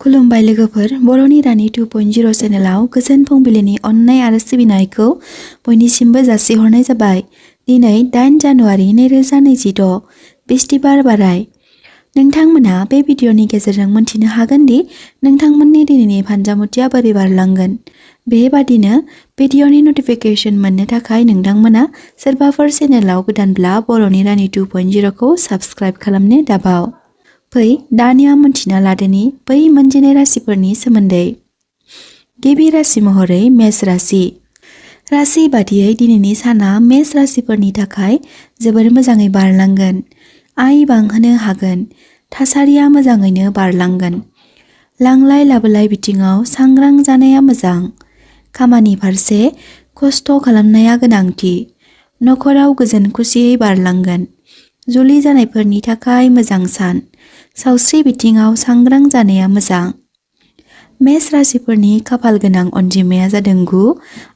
खुलुमबाय लोगोफोर, बर'नि रानि 2.0 चेनेलाव गोजोन फुंबिलिनि अननाय आरो सिबिनायखौ बयनिसिमबो जासिहरनाय जाबाय। दिनै 8 जानुवारि 2026 बिस्तिबार बाराय। नोंथांमोना बे भिडिअनि गेजेरजों मोनथिनो हागोन दि नोंथांमोननि दिनैनि फानजामुथिया बोरै बारलांगोन। बेबादिनो भिडिअनि नटिफिकेशन मोननो थाखाय नोंथांमोना सोरबाफोर चेनेलाव गोदानब्ला बर'नि रानि 2.0 खौ साबस्क्राइब खालामनो दाबाव। फै दानिया मोनथिना लादोनि बै मोनजिनै राशिफोरनि सोमोन्दै। गिबि राशि महरै मेष राशि। राशि बादियै दिनैनि साना मेष राशिफोरनि थाखाय जोबोर मोजाङै बारलांगोन। आय बांहोनो हागोन। थासारिया मोजाङैनो बारलांगोन। लांलाय लाबोलाय बिथिङाव सांग्रां जानाया मोजां। खामानि फारसे खस्थ' खालामनाया गोनांथि। नखराव गोजोन खुसियै बारलांगोन। जुलि जानायफोरनि थाखाय मोजां सान। सावस्रि बिथिङाव सांग्रां जानाया मोजां। मेष राशिफोरनि खाफाल गोनां अनजिमाया जादों 9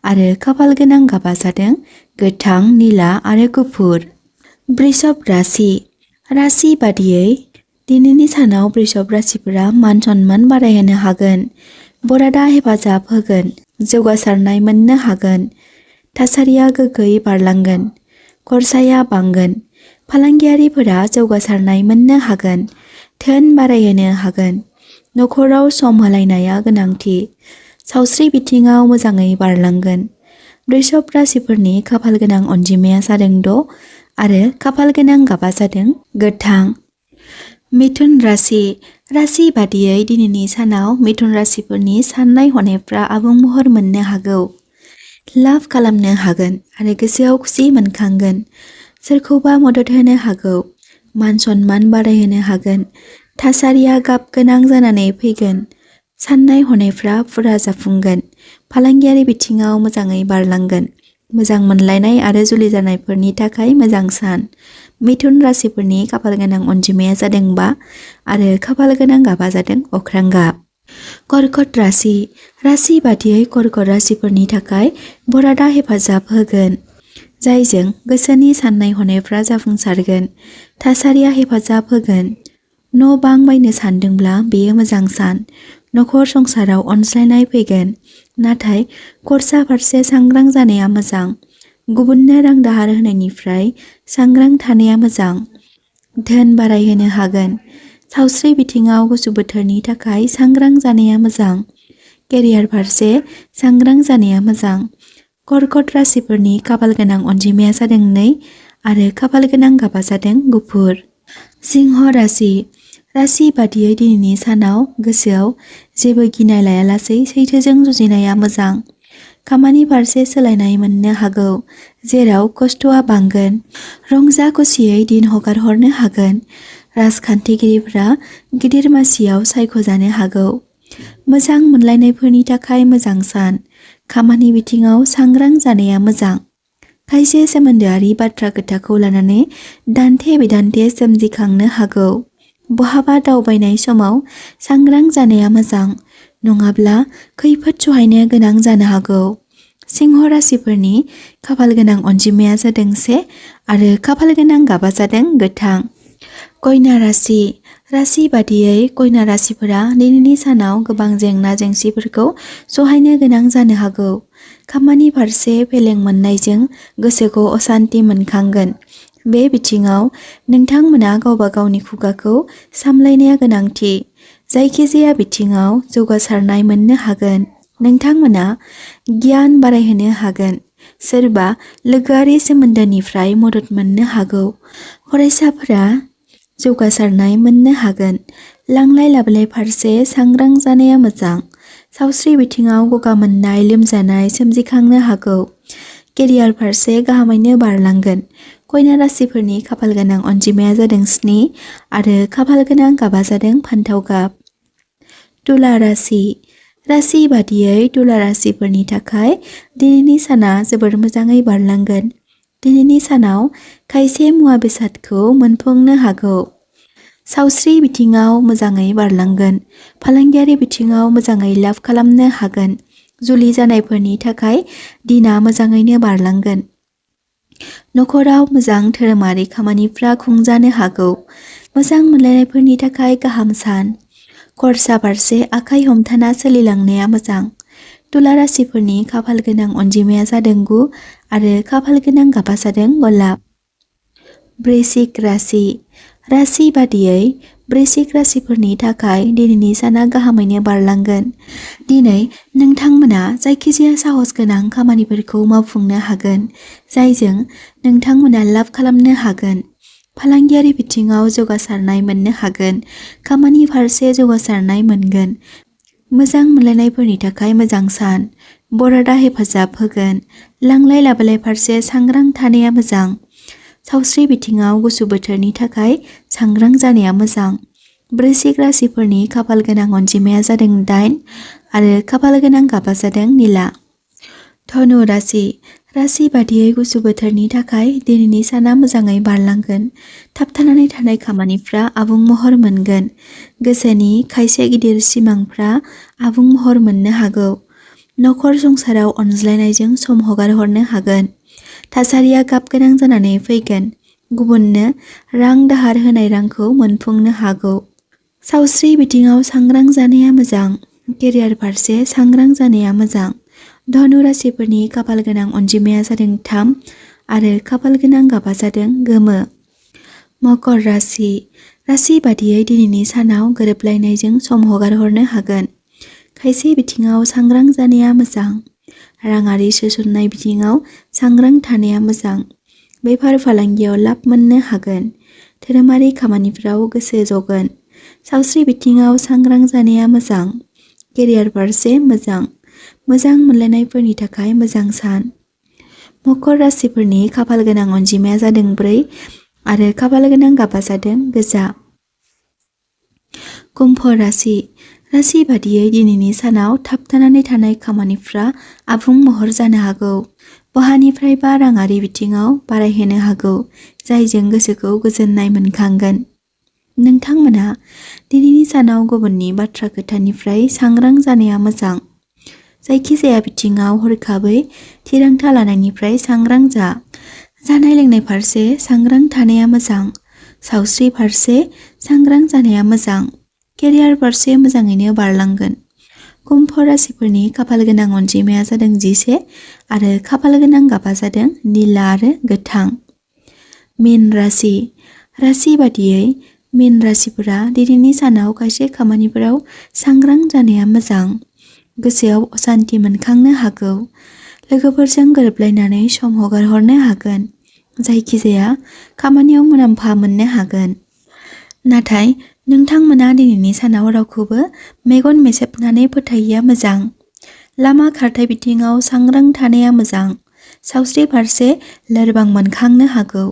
आरो खाफाल गोनां गाबा जादों गोथां, निला आरो गुफुर। वृषभ राशि। राशि बादियै दिनैनि सानाव वृषभ राशिफोरा मान सन्मान बारायहोनो हागोन। बरादा हेफाजाब होगोन। जौगासारनाय मोननो हागोन। थासारिया गोग्गोयै बारलांगोन। खरसाया बांगोन। फालांगियारिफोरा जौगासारनाय मोननो हागोन। धोन बारायहोनो हागोन। नखराव सम होलायनाया गोनांथि। सावस्रि बिथिङाव मोजाङै बारलांगोन। वृषभ राशिफोरनि खाफाल गोनां अनजिमाया जादों 6 आरो खाफाल गोनां गाबा जादों गोथां। मिथुन राशि। राशि बादियै दिनैनि सानाव मिथुन राशिफोरनि साननाय हनायफ्रा आबुं महर मोननो हागौ। लाभ खालामनो हागोन आरो गोसोआव खुसि मोनखांगोन। सोरखौबा मदद होनो हागौ। मान सन्मान बारायहोनो हागोन। थासारिया गाब गोनां जानानै फैगोन। साननाय हनायफ्रा फुरा जाफुंगोन। फालांगियारि बिथिङाव मोजाङै बारलांगोन। मोजां मोनलायनाय आरो जुलि जानायफोरनि थाखाय मोजां सान। मिथुन राशिफोरनि खाफाल गोनां अनजिमाया जादों 5 आरो खाफाल गोनां गाबा जादों अख्रां गाब। कर्कट राशि। राशि बादियै कर्कट राशिफोरनि थाखाय बरादा हेफाजाब होगोन। जायजों गोसोनि साननाय हनायफ्रा जाफुंसारगोन। थासारिया हेफाजाब होगोन। न' बां बायनो सानदोंब्ला बेयो मोजां सान। नखर संसाराव अनज्लायनाय फैगोन। नाथाय खरसा फारसे सांग्रां जानाया मोजां। गुबुननो रां दाहार होनायनिफ्राय सांग्रां थानाया मोजां। धोन बारायहोनो हागोन। सावस्रि बिथिङाव गुसु बोथोरनि थाखाय सांग्रां जानाया मोजां। केरियार फारसे सांग्रां जानाया मोजां। कर्कट राशिफोरनि खाफाल गोनां अनजिमाया जादों 2 आरो खाफाल गोनां गाबा जादों गुफुर। सिंह राशि। राशि बादियै दिनैनि सानाव गोसोआव जेबो गिनाय लायालासै सैथोजों जुजिनाया मोजां। खामानि फारसे सोलायनाय मोननो हागौ। जेराव खस्थ'आ बांगोन। रंजा खुसियै दिन हगारहरनो हागोन। राजखान्थिगिरिफोरा गिदिर मासियाव सायख'जानो हागौ। मोजां मोनलायनायफोरनि थाखाय मोजां सान। खामानि बिथिङाव सांग्रां जानाया मोजां। खायसे सोमोन्दोआरि बाथ्रा खोथाखौ लानानै दान्थे बिदान्थे सोमजिखांनो हागौ। बहाबा दावबायनाय समाव सांग्रां जानाया मोजां। नङाब्ला खैफोद सहायनो गोनां जानो हागौ। सिंह राशिफोरनि खाफाल गोनां अनजिमाया जादों 1 आरो खाफाल गोनां गाबा जादों गोथां। कन्या राशि। राशि बादियै कन्या राशिफोरा दिनैनि सानाव गोबां जेंना जेंसिफोरखौ सहायनो गोनां जानो हागौ। खामानि फारसे फेलें मोननायजों गोसोखौ असान्ति मोनखांगोन। बे बिथिङाव नोंथांमोना गावबा गावनि खुगाखौ सामलायनाया गोनांथि। जायखिजाया बिथिङाव जौगासारनाय मोननो हागोन। नोंथांमोना गियान बारायहोनो हागोन। सोरबा लोगोआरि सोमोन्दोनिफ्राय मदद मोननो हागौ। फरायसाफोरा जौगासारनाय मोननो हागोन। लांलाय लाबोलाय फारसे सांग्रां जानाया मोजां। सावस्रि बिथिङाव गगा मोननाय, लोमजानाय सोमजिखांनो हागौ। केरियार फारसे गाहामैनो बारलांगोन। कन्या राशिफोरनि खाफाल गोनां अनजिमाया जादों 7 आरो खाफाल गोनां गाबा जादों फान्थाव गाब। तुला राशि। राशि बादियै तुला राशिफोरनि थाखाय दिनैनि साना जोबोर मोजाङै बारलांगोन। दिनैनि सानाव खायसे मुवा बेसादखौ मोनफुंनो हागौ। सावस्रि बिथिङाव मोजाङै बारलांगोन। फालांगियारि बिथिङाव मोजाङै लाभ खालामनो हागोन। जुलि जानायफोरनि थाखाय दिना मोजाङैनो बारलांगोन। नखराव मोजां धोरोमारि खामानिफ्रा खुंजानो हागौ। मोजां मोनलायनायफोरनि थाखाय गाहाम सान। खरसा फारसे आखाइ हमथाना सोलिलांनाया मोजां। तुला राशिफोरनि खाफाल गोनां अनजिमाया जादों 9 आरो खाफाल गोनां गाबा जादों गलाब। वृश्चिक राशि। राशि बादियै वृश्चिक राशिफोरनि थाखाय दिनैनि साना गाहामैनो बारलांगोन। दिनै नोंथांमोना जायखिजाया साहस गोनां खामानिफोरखौ मावफुंनो हागोन, जायजों नोंथांमोना लाब खालामनो हागोन। फालांगियारि बिथिङाव जौगासारनाय मोननो हागोन। खामानि फारसे जौगासारनाय मोनगोन। मोजां मोनलायनायफोरनि थाखाय मोजां सान। बरादा हेफाजाब होगोन। लांलाय लाबोलाय फारसे सांग्रां थानाया मोजां। सावस्रि बिथिङाव गुसु बोथोरनि थाखाय सांग्रां जानाया मोजां। वृश्चिक राशिफोरनि खाफाल गोनां अनजिमाया जादों 8 आरो खाफाल गोनां गाबा जादों निला। धनु राशि। राशि बादियै गुसु बोथोरनि थाखाय दिनैनि साना मोजाङै बारलांगोन। थाबथानानै थानाय खामानिफ्रा आबुं महर मोनगोन। गोसोनि खायसे गिदिर सिमांफ्रा आबुं महर मोननो हागौ। नखर संसाराव अनज्लायनायजों सम हगारहरनो हागोन। थासारिया गाबगोनां जानानै फैगोन। गुबुननो रां दाहार होनाय रांखौ मोनफुंनो हागौ। सावस्रि बिथिङाव सांग्रां जानाया मोजां। केरियार फारसे सांग्रां जानाया मोजां। धनु राशिफोरनि खाफाल गोनां अनजिमाया जादों 3 आरो खाफाल गोनां गाबा जादों गोमो। मकर राशि। राशि बादियै दिनैनि सानाव गोरोबलायनायजों सम हगारहरनो हागोन। खायसे बिथिङाव सांग्रां जानाया मोजां। राङारि सोसननाय बिथिङाव सांग्रां थानाया मोजां। बेफार फालांगियाव लाब मोननो हागोन। धोरोमारि खामानिफ्राव गोसो जगोन। सावस्रि बिथिङाव सांग्रां जानाया मोजां। केरियार फारसे मोजां। मोजां मोनलायनायफोरनि थाखाय मोजां सान। मकर राशिफोरनि खाफाल गोनां अनजिमाया जादों 4 आरो खाफाल गोनां गाबा जादों गोजा। कुम्भ राशि। राशि बादियै दिनैनि सानाव थाबथानानै थानाय खामानिफ्रा आबुं महर जानो हागौ। बहानिफ्रायबा राङारि बिथिङाव बारायहोनो हागौ, जायजों गोसोखौ गोजोननाय मोनखांगोन। नोंथांमोना दिनैनि सानाव गुबुननि बाथ्रा खोथानिफ्राय सांग्रां जानाया मोजां। जायखिजाया बिथिङाव हरखाबै थिरांथा लानायनिफ्राय सांग्रां जा। जानाय लोंनाय फारसे सांग्रां थानाया मोजां। सावस्रि फारसे सांग्रां जानाया मोजां। केरियार फारसे मोजाङैनो बारलांगोन। कुम्भ राशिफोरनि खाफाल गोनां अनजिमाया जादों 11 आरो खाफाल गोनां गाबा जादों निला आरो गोथां। मीन राशि। राशि बादियै मीन राशिफोरा दिनैनि सानाव खायसे खामानिफोराव सांग्रां जानाया मोजां। गोसोआव असान्ति मोनखांनो हागौ। लोगोफोरजों गोरोबलायनानै सम हगारहरनो हागोन। जायखिजाया खामानियाव मुलाम्फा मोननो हागोन। नाथाय नोंथांमोना दिनैनि सानाव रावखौबो मेगन मेसेबनानै फोथायैया मोजां। लामा खारथाय बिथिङाव सांग्रां थानाया मोजां। सावस्रि फारसे लोरबां मोनखांनो हागौ।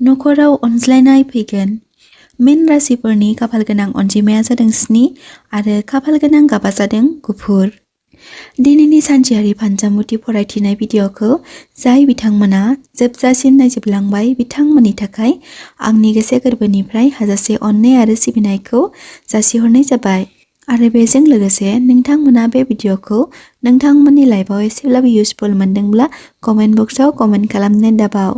नखराव अनज्लायनाय फैगोन। मीन राशिफोरनि खाफाल गोनां अनजिमाया जादों 7 आरो खाफाल गोनां गाबा जादों गुफुर। दिनैनि सानसेयारि फानजामुथि फरायथिनाय भिडिअ'खौ जाय बिथांमोना जोबजासिम नायजोबलांबाय बिथांमोननि थाखाय आंनि गोसो गोरबोनिफ्राय हाजासे अननाय आरो सिबिनायखौ जासिहरनाय जाबाय। आरो बेजों लोगोसे नोंथांमोना बे भिडिअ'खौ नोंथांमोननि लाइफआव एसेब्लाबो इउजफुल मोनदोंब्ला कमेन्ट बक्सआव कमेन्ट खालामनो दाबाव।